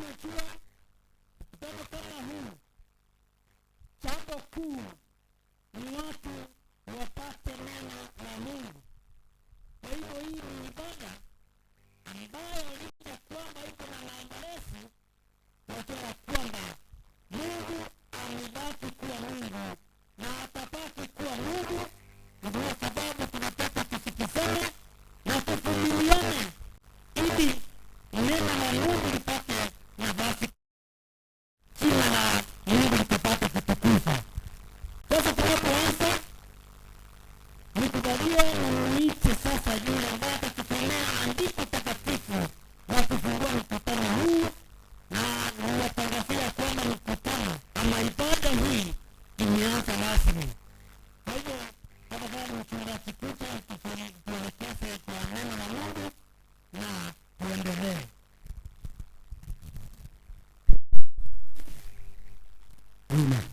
Unajua, mkutano kama huu, jambo kuu ni watu wapate neno la Mungu. Kwa hivyo hii ni ibada ambayo licha kwamba iko na maombolezi, tunajua kwamba Mungu amebaki kuwa Mungu na atabaki kuwa Mungu. Ndio sababu tunataka tusikizane na tuvumiliane ili neno la Mungu lipate nafasi, jina la Mungu litapata kutukuza. Sasa tunapoanza, nikubalie nimuite sasa yule ambaye atatusomea andiko takatifu na kufungua mkutano huu, na niwatangazia kwamba mkutano ama ibada hii imeanza rasmi. Kwa hivyo tafadhali mchungaji Kucha, tuelekeze kwa neno la Mungu na tuendelee. Amen.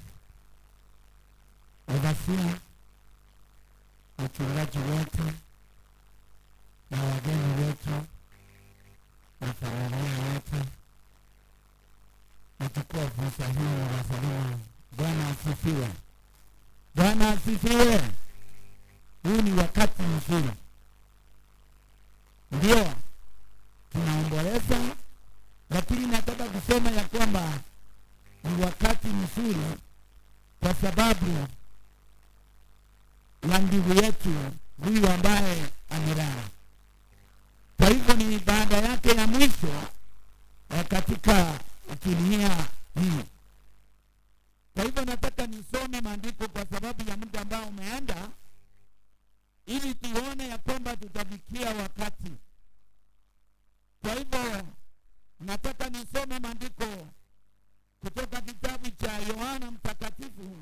Overseer, wachungaji wote na wageni wetu na familia yote, nachukua fursa hii wasalimu. Bwana asifiwe. Bwana asifiwe. Huu ni wakati mzuri, ndio tunaomboleza, lakini nataka kusema ya kwamba ni wakati mzuri kwa sababu ya ndugu yetu huyu ambaye amelala. Kwa hivyo ni ibada yake ya mwisho katika dunia hii. Kwa hivyo nataka nisome maandiko kwa sababu ya muda ambao umeenda, ili tuone ya kwamba tutafikia wakati. Kwa hivyo nataka nisome maandiko kutoka kitabu cha Yohana Mtakatifu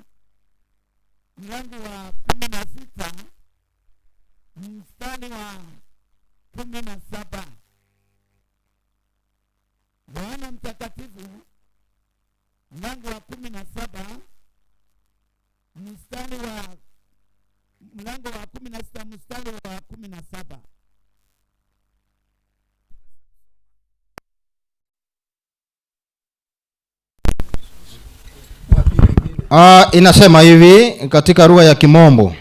mlango wa 16 mstari wa 17. Yohana Mtakatifu mlango wa 17 mstari wa mlango wa 16 mstari wa 17. Inasema hivi katika lugha ya Kimombo.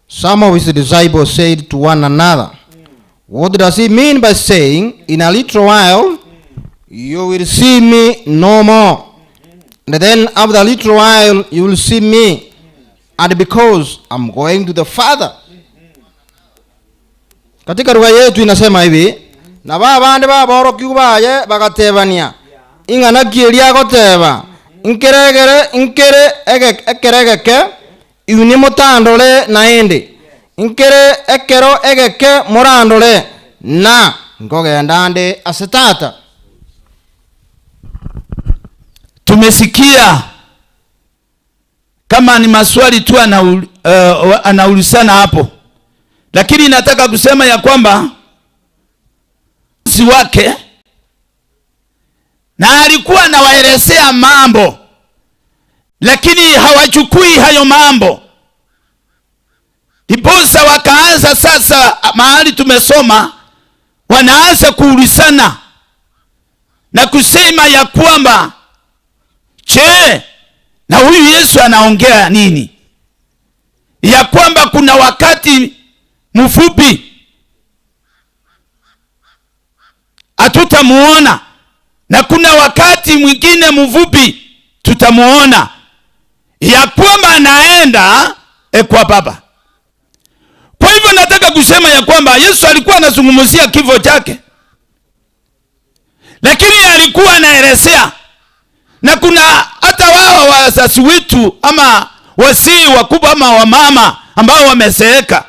Some of his disciples said to one another, what does he mean by saying, in a little while you will see me no more, and then after a little while you will see me, and because I'm going to the Father. Katika lugha yetu inasema hivi, na babande baborokiwa baye bagatebania ing'ana kieria goteba nkeregere nkere ekeregeke iuni mutandole naende nkere ekero egeke murandole na nkogenda nde ase tata. Tumesikia kama ni maswali tu anaulisana hapo, lakini nataka kusema ya kwamba si wake na alikuwa anawaelezea mambo, lakini hawachukui hayo mambo. Ndiposa wakaanza sasa, mahali tumesoma, wanaanza kuulizana na kusema ya kwamba, che, na huyu Yesu anaongea nini? Ya kwamba kuna wakati mfupi hatutamuona, na kuna wakati mwingine mfupi tutamuona, ya kwamba anaenda kwa Baba. Kwa hivyo nataka kusema ya kwamba Yesu alikuwa anazungumzia kifo chake, lakini alikuwa anaelezea. Na kuna hata wao wazazi wetu ama wasii wakubwa ama wamama ambao wamezeeka,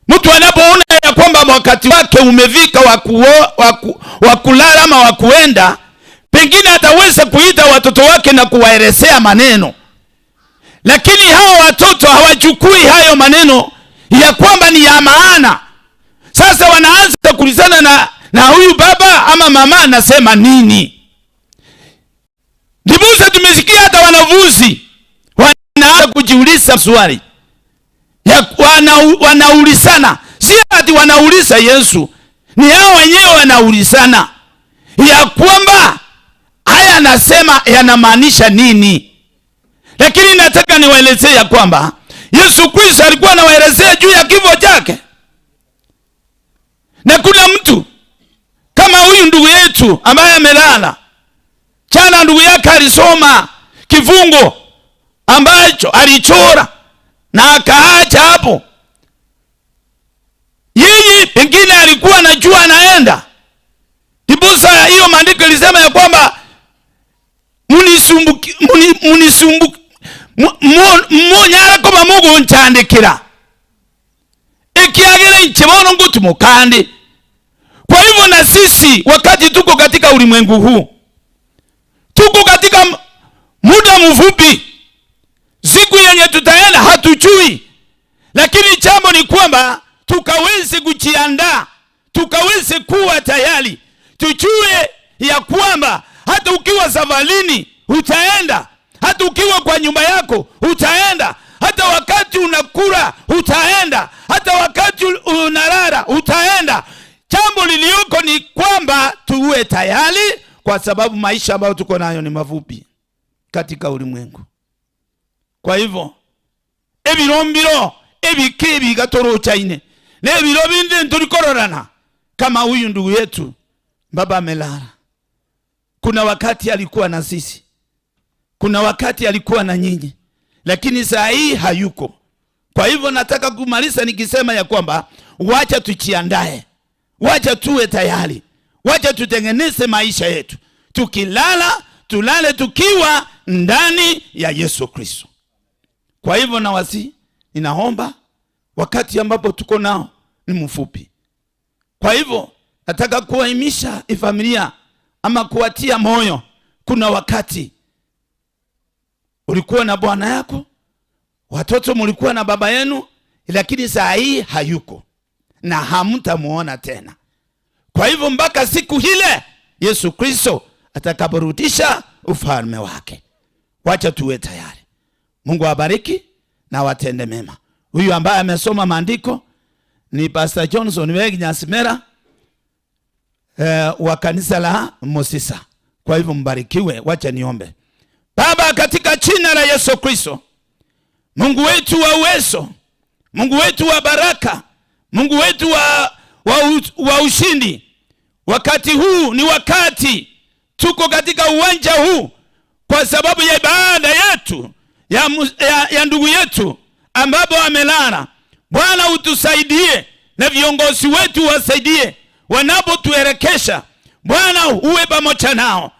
mtu anapoona ya kwamba wakati wake umefika wa kulala ama wa kuenda, pengine ataweza kuita watoto wake na kuwaelezea maneno, lakini hao watoto hawachukui hayo maneno ya kwamba ni ya maana. Sasa wanaanza kuulizana na huyu baba ama mama anasema nini. Ndiposa tumesikia hata wanafunzi wanaanza kujiuliza swali ya wanaulizana, si ati wanauliza Yesu, ni hao wenyewe wanaulizana ya kwamba anasema yanamaanisha nini. Lakini nataka niwaelezee ya kwamba Yesu Kristo alikuwa anawaelezea juu ya kifo chake. Na kuna mtu kama huyu ndugu yetu ambaye amelala jana, ndugu yake alisoma kifungo ambacho alichora na akaacha hapo. Yeye pengine alikuwa anajua anaenda. Ndiposa hiyo maandiko ilisema ya kwamba munisumbuki munyara koma Mungu nchandikira ikiagere nchibono ngutu mukandi. Kwa hivyo na sisi wakati tuko katika ulimwengu huu, tuko katika muda mfupi, siku yenye tutaenda hatujui, lakini jambo ni kwamba tukaweze kujiandaa, tukaweze kuwa tayari, tujue ya kwamba hata ukiwa safarini utaenda, hata ukiwa kwa nyumba yako utaenda, hata wakati unakula utaenda, hata wakati unalala utaenda. Jambo lilioko ni kwamba tuwe tayari, kwa sababu maisha ambayo tuko nayo ni mafupi katika ulimwengu. Kwa hivyo ebirombiro ebike bigatorochaine nebiro bindi ntulikororana. Kama huyu ndugu yetu baba amelala, kuna wakati alikuwa na sisi, kuna wakati alikuwa na nyinyi, lakini saa hii hayuko. Kwa hivyo nataka kumaliza nikisema ya kwamba wacha tujiandae, wacha tuwe tayari, wacha tutengeneze maisha yetu. Tukilala tulale tukiwa ndani ya Yesu Kristo. Kwa hivyo nawasi, ninaomba wakati ambapo tuko nao ni mfupi. Kwa hivyo nataka kuwahimiza familia ama kuwatia moyo. Kuna wakati ulikuwa na bwana yako, watoto mlikuwa na baba yenu, lakini saa hii hayuko na hamtamuona tena. Kwa hivyo mpaka siku ile Yesu Kristo atakaporudisha ufalme wake, wacha tuwe tayari. Mungu awabariki na watende mema. Huyu ambaye amesoma maandiko ni Pastor Johnson Wegi Nyasimera wa kanisa la Mosisa. Kwa hivyo mbarikiwe. Wacha niombe. Baba, katika jina la Yesu Kristo, Mungu wetu wa uwezo, Mungu wetu wa baraka, Mungu wetu wa ushindi, wakati huu ni wakati tuko katika uwanja huu kwa sababu ya ibada yetu ya ndugu yetu ambapo amelala. Bwana utusaidie na viongozi wetu wasaidie wanapotuelekesha. Bwana uwe pamoja nao.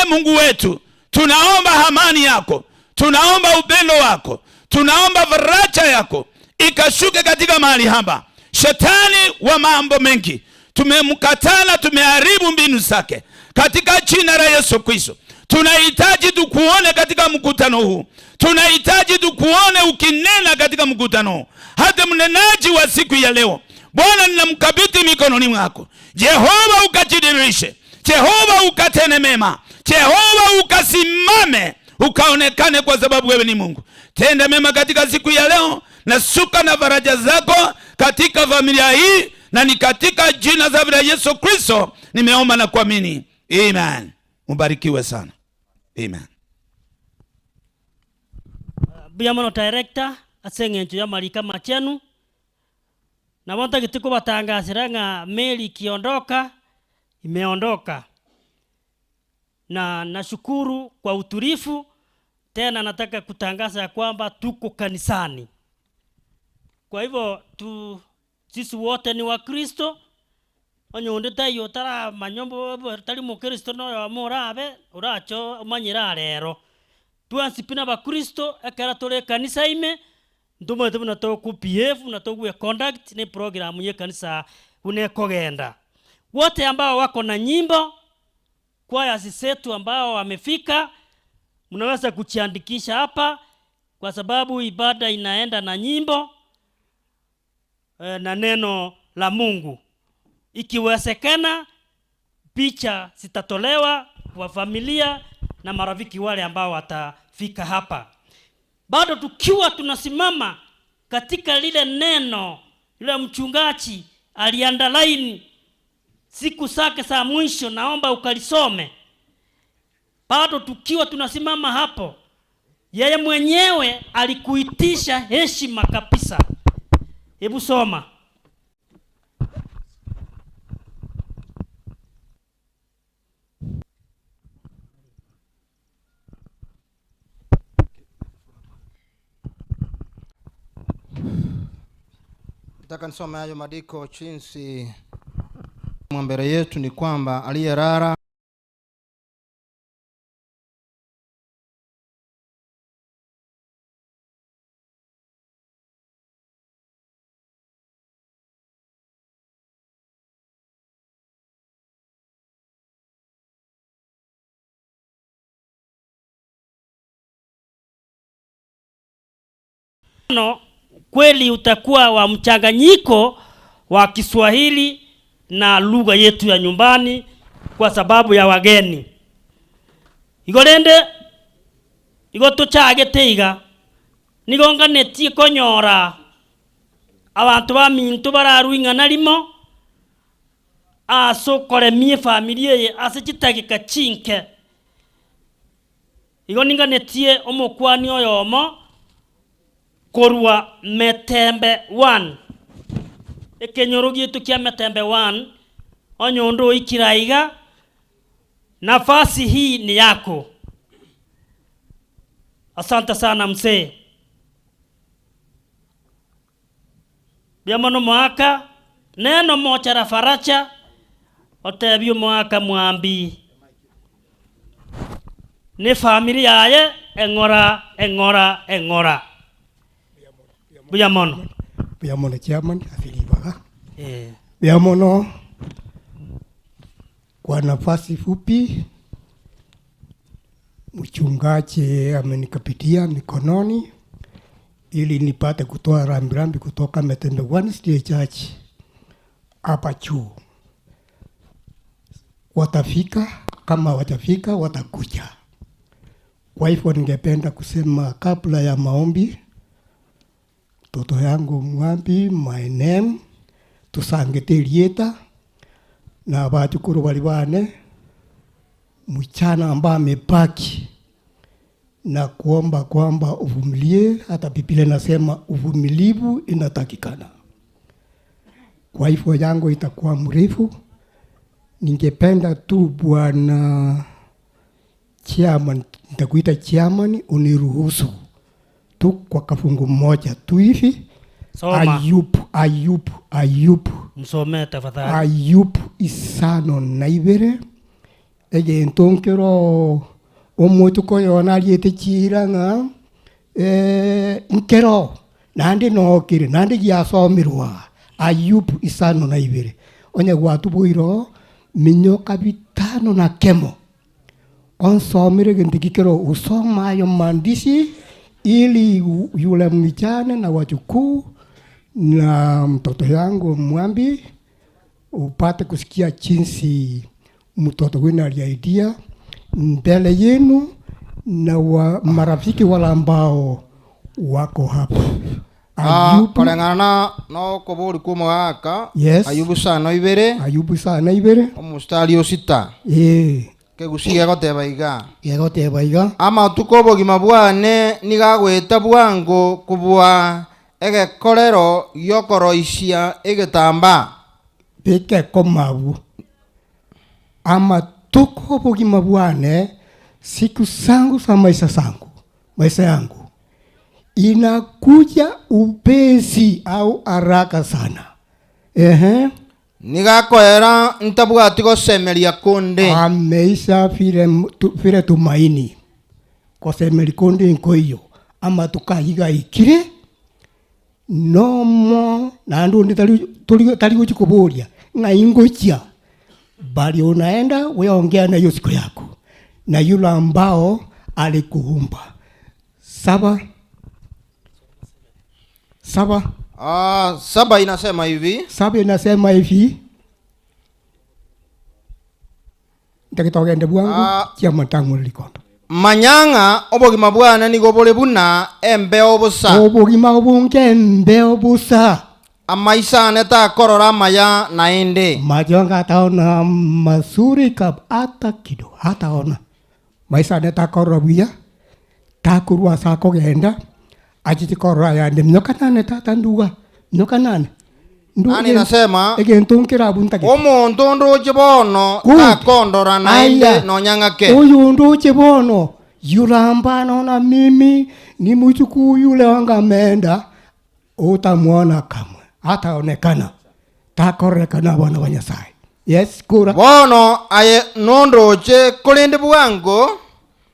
Mungu wetu, tunaomba amani yako, tunaomba upendo wako, tunaomba faraja yako ikashuke katika mahali hapa. Shetani wa mambo mengi tumemkatana, tumeharibu mbinu zake katika jina la Yesu Kristo. Tunahitaji tukuone katika mkutano huu, tunahitaji tukuone ukinena katika mkutano huu. Hata mnenaji wa siku ya leo, Bwana ninamkabidhi mikononi mwako. Jehova ukajidhihirishe, Jehova ukatene mema, Jehova ukasimame, ukaonekane, kwa sababu wewe ni Mungu. Tenda mema katika siku ya leo, na suka na faraja zako katika familia hii, na ni katika jina la Yesu Kristo nimeomba na kuamini. Amen. Mbarikiwe sana. Amen. Buyamono director aseng'encho ya marika machenu na wonta gituko batangasira ng'a meli ikiondoka imeondoka, na nashukuru kwa utulivu. Tena nataka kutangaza ya kwamba tuko kanisani. Kwa hivyo sisi wote ni wa Kristo. Onyonde tayo tara manyombo tari mu Kristo no ya murabe uracho manyira rero twansipina ba Kristo ekera tore kanisa ime ndumo tubona to ku behave na to ku conduct ni program ye kanisa unekogenda. Wote ambao wako na nyimbo kwaya zetu ambao wamefika, mnaweza kujiandikisha hapa, kwa sababu ibada inaenda na nyimbo na neno la Mungu. Ikiwezekana picha zitatolewa kwa familia na marafiki wale ambao watafika hapa. Bado tukiwa tunasimama katika lile neno, yule mchungaji aliandalaini siku zake za mwisho, naomba ukalisome. Bado tukiwa tunasimama hapo, yeye mwenyewe alikuitisha heshima kabisa. Hebu soma. Nataka nisome hayo maandiko jinsi mbele yetu ni kwamba aliyerara no, kweli utakuwa wa mchanganyiko wa Kiswahili na lugha yetu ya nyumbani kwa sababu ya wageni. Igorende igo tuchagete iga nigonganetie konyora abantu ba minto bararuing'ana rimo ase okoremia efamiri eye ase chitageka chinke. Igo ninganetie omokwani oyomo korwa Metembe 1 ekenyoro gietu kia Metembe 1 onyondo ikiraiga, nafasi hii ni yako. Asante sana mzee. Biamono mwaka neno mocha faracha otebio mwaka mwambi ni familia yaye eng'ora eng'ora eng'ora. Biamono. Biamono chairman afilibaga. Biamono kwa nafasi fupi mchungaji amenikapitia mikononi ili nipate kutoa rambirambi kutoka Metembe 1 State Church hapa chuo. Watafika, kama watafika watakuja. Kwa hivyo ningependa kusema kabla ya maombi, toto yangu Mwambi, my name, tusangete na bachukuru bali bane, mchana ambaye amebaki, na kuomba kwamba uvumilie. Hata Biblia inasema uvumilivu inatakikana. Kwa hivyo yangu itakuwa mrefu. Ningependa tu bwana chairman, nitakuita chairman, uniruhusu tu kwa kafungu moja tu hivi. Soma. Ayubu. Msomee tafadhali. Ayubu 52 egento nkero omotuko yona ariete chira ng'a nkero nandi nokire nandi giasomirwa. Ayubu 52 onye gwatuboiro minyoka 5 na kemo onsomire gento kikero usoma ayo maandishi ili yule mjane na wajukuu na mtoto yangu Mwambi upate kusikia jinsi mtoto wenu aliaidia mbele yenu na wa marafiki wala ambao wako hapa. Ayubu kulingana no kuburi kumwaka. Yes. Ayubu 52. Ayubu 52. Omustari 6. Kegusiga goteba iga. Goteba iga. Ama tuko bogima bwane nigagweta bwango kubwa egekorero yokoroisia egetamba. Beke komabu. Ama tuko bogima bwane siku zangu za maisha zangu, maisha yangu inakuja upesi au haraka sana. Nigakoera ntabwati gosemeria kunde. Ameisha vile tumaini kosemeri kunde nkoiyo ama tukayiga ikire nomo na ndu tali kuchikuburia na ingochia bali unaenda weongea na hiyo siku yako na yule ambao alikuumba. 7. 7 inasema hivi. 7 inasema hivi. Ndakitoka ndebu wangu kia matangu likondo. Manyanga obogima bwana nigo bole buna embeo busa. Obogima obunge embeo busa. Amaisa neta korora maya naende. Majonga taona mazuri kab hata kidogo hataona. Maisha netakorora buya takurwa ase akogenda achiti korora yande mnyoka nane tata nduga mnyoka nane. Nani nasema egento nkirabuntake omonto ndoche bono takondora naende nonyang'ake. Uyu ndoche bono yulamba naona mimi ni mchukuu yule wangamenda utamwona kamwe hataonekana takorekana bwana wa Nyasaye. Yes kura bono aye nondoche kulinde bwango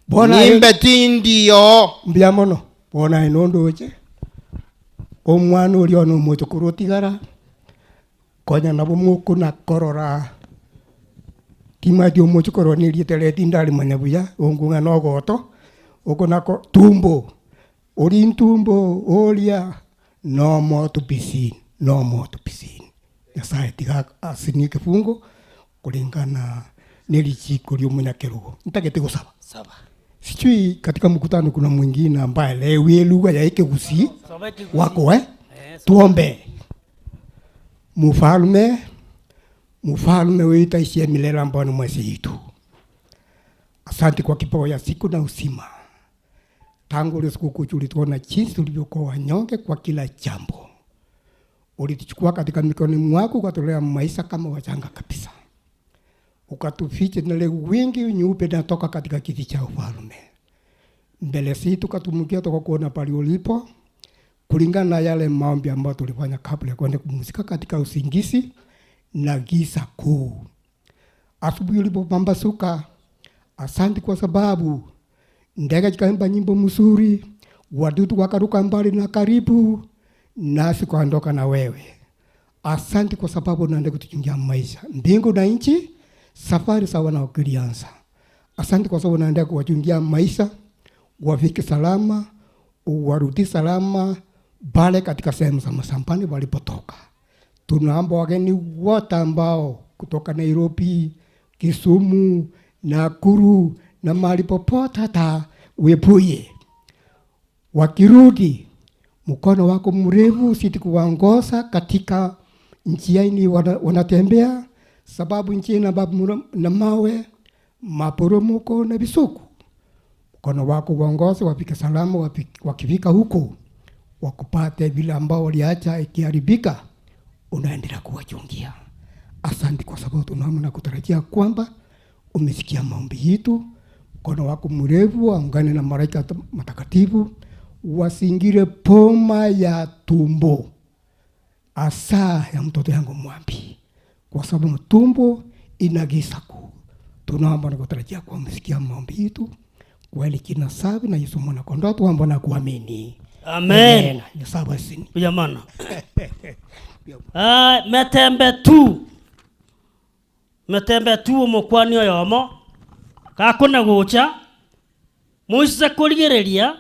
bona nimbe tindio mbya mono bona aye nondoche omwana ori ono muchukuru tigara konya nabo mukuna korora timadi omuchukuru nirietele tindali manyabuya ongunga nogoto okonako tumbo ori ntumbo olia no more to be seen, no more to be seen. Nyasaye tiga asinike fungo kulingana nelichiko lyomunyakerugo ntagete gusaba saba. Sijui katika mkutano kuna mwingine ambaye lewe lugha ya Ekegusii wako tuombe. Mufalme mufalme wetu aishie milele ambao ni mwezi yetu. Asante kwa kipawa ya siku na uzima. Tangu ile siku kuu tulituona jinsi tulivyokuwa wanyonge kwa kila jambo. Ulituchukua katika mikono mwako ukatulea maisha kama wachanga kabisa. Ukatuficha na ile wingi nyeupe natoka katika kiti cha ufalme. Mbele sisi tukatumukia toka kuona pale ulipo kulingana na yale maombi ambayo tulifanya kabla ya kwenda kupumzika katika usingizi na giza kuu. Asubuhi ulipopambazuka, asante kwa sababu ndege zikaimba nyimbo mzuri, wadudu wakaruka mbali na karibu, nasi kuondoka na wewe. Asante kwa sababu unaenda kutuchungia maisha. Mbingu na nchi, safari sawa na ukilianza. Asante kwa sababu unaenda kuwachungia maisha, wafike salama, warudi salama, bale katika sehemu za mashambani walipotoka. Tunaomba wageni wote ambao kutoka Nairobi, Kisumu, Nakuru na mahali popote hata Webuye. Wakirudi, mkono wako mrefu usiti kuwaongoza katika njia ini wanatembea, sababu njia ina babu na mawe, maporomoko na bisuku. Mkono wako waongoze wafike salama, wakifika huko wakupate vile ambao waliacha ikiharibika, unaendelea kuwachungia. Asante kwa sababu tunaomba na kutarajia kwamba umesikia maombi yetu. Mkono wako mrefu aungane na malaika matakatifu wasingire poma ya tumbo asa ya mtoto yangu Mwambi, kwa sababu tumbo ina giza kuu. Tunaomba na kutarajia kwa umesikia maombi yetu kwa ile jina safi na Yesu mwana kondoo, tuomba na kuamini. Amen. Jamani. Metembe tu. Metembe tu omokwani oyomo. Kakona gocha. Moise kurigereria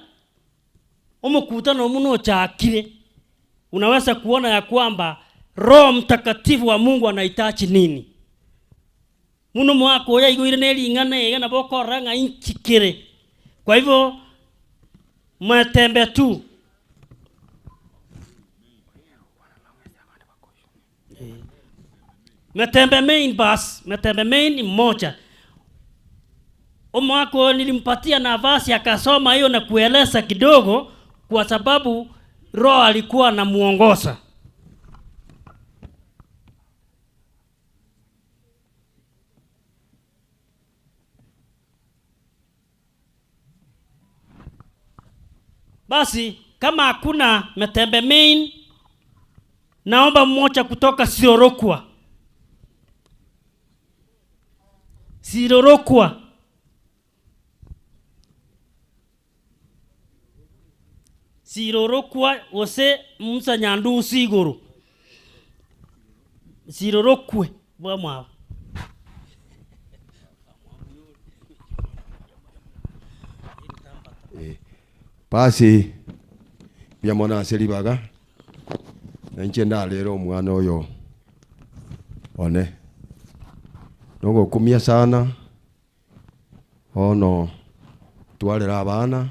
omokutano muno chakire. Unaweza kuona ya kwamba Roho Mtakatifu wa Mungu anahitaji nini. Muno mwako ya igwire nering'ana ega na bokora ng'a inchikire. Kwa hivyo metembe tu. Metembe main bus, metembe main mmoja. Omwako nilimpatia nafasi akasoma hiyo na kueleza kidogo kwa sababu Roho alikuwa anamuongoza. Basi kama hakuna metembe main, naomba mmoja kutoka Sirorokwa. Sirorokwa. Sirorokwa ose Musa Nyandu Siguru. Sirorokwe bwa mwa. Basi byamona selibaga nje ndalero omwana oyo one nongo kumia sana ono twalera abana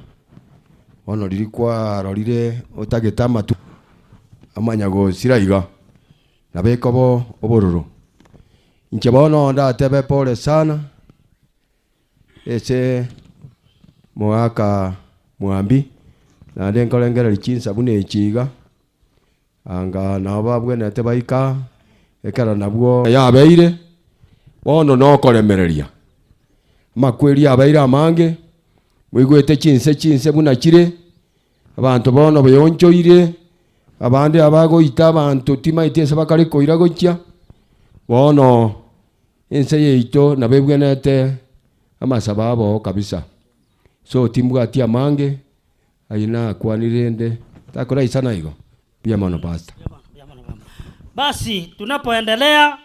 ono lirikwa rorire otageta amatu amanyago siraiga nabekobo obororo inche bono ndatebe pole sana ese Mwaka mwambi naende nkorengereri chinsabu na echiga anga nabo babwenete baika ekero nabwo yabeire bono nokoremereria amakweri abeire amange mwigwete chinse chinse buna chire abanto bono beyonchoire abande abagoita abanto timaite ase bakare koira gochia bono ense yeito nabebwenete amasababo kabisa. So timbwati amange aina kwanirende takora isana igo pia mano pastor. Basi tunapoendelea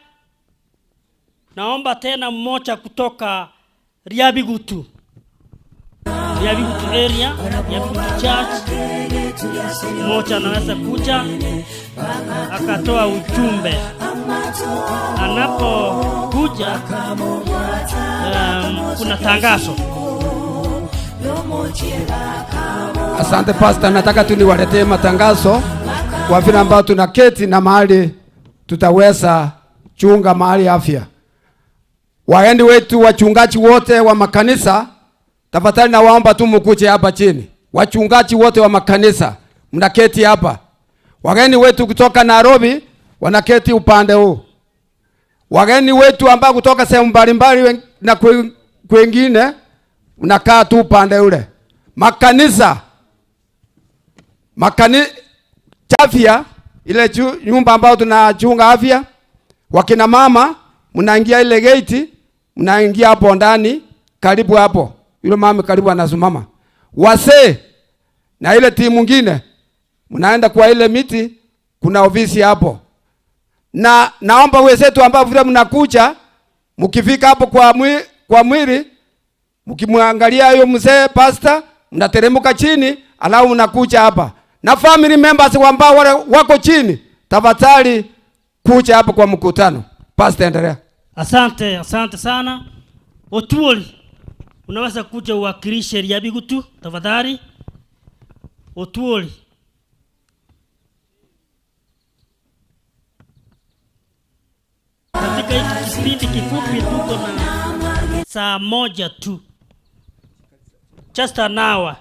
naomba tena mmoja kutoka Riabigutu. Riabigutu area, Riabigutu Church. Mmoja anaweza kuja akatoa ujumbe. Anapokuja kuna tangazo. Asante pastor, nataka tu niwaletee matangazo kwa vile ambao tunaketi na mahali tutaweza chunga mahali afya. Waendi wetu wachungaji wote wa makanisa, tafadhali nawaomba tu mkuje hapa chini. Wachungaji wote wa makanisa mnaketi hapa. Wageni wetu kutoka Nairobi wanaketi upande huu. Wageni wetu ambao kutoka sehemu mbalimbali na kwingine mnakaa tu upande ule. Makanisa afya ile nyumba ambayo tunachunga afya, wakina mama mnaingia ile gate, mnaingia hapo ndani karibu hapo. Yule mama karibu anasimama. Wase na ile timu nyingine mnaenda kwa ile miti, kuna ofisi hapo. Na naomba wenzetu ambao vile mnakuja, mkifika hapo kwa mwili, mkimwangalia huyo mzee pastor, mnateremka chini alafu mnakuja hapa. Na family members ambao wale wako chini, tafadhali kuja hapo kwa mkutano. Pastor, endelea. Asante, asante sana. Otuoli, unaweza kuja uwakilishe Riabigutu tafadhali. Otuoli. Katika hiki kipindi kifupi tuko na saa moja tu. Just an hour.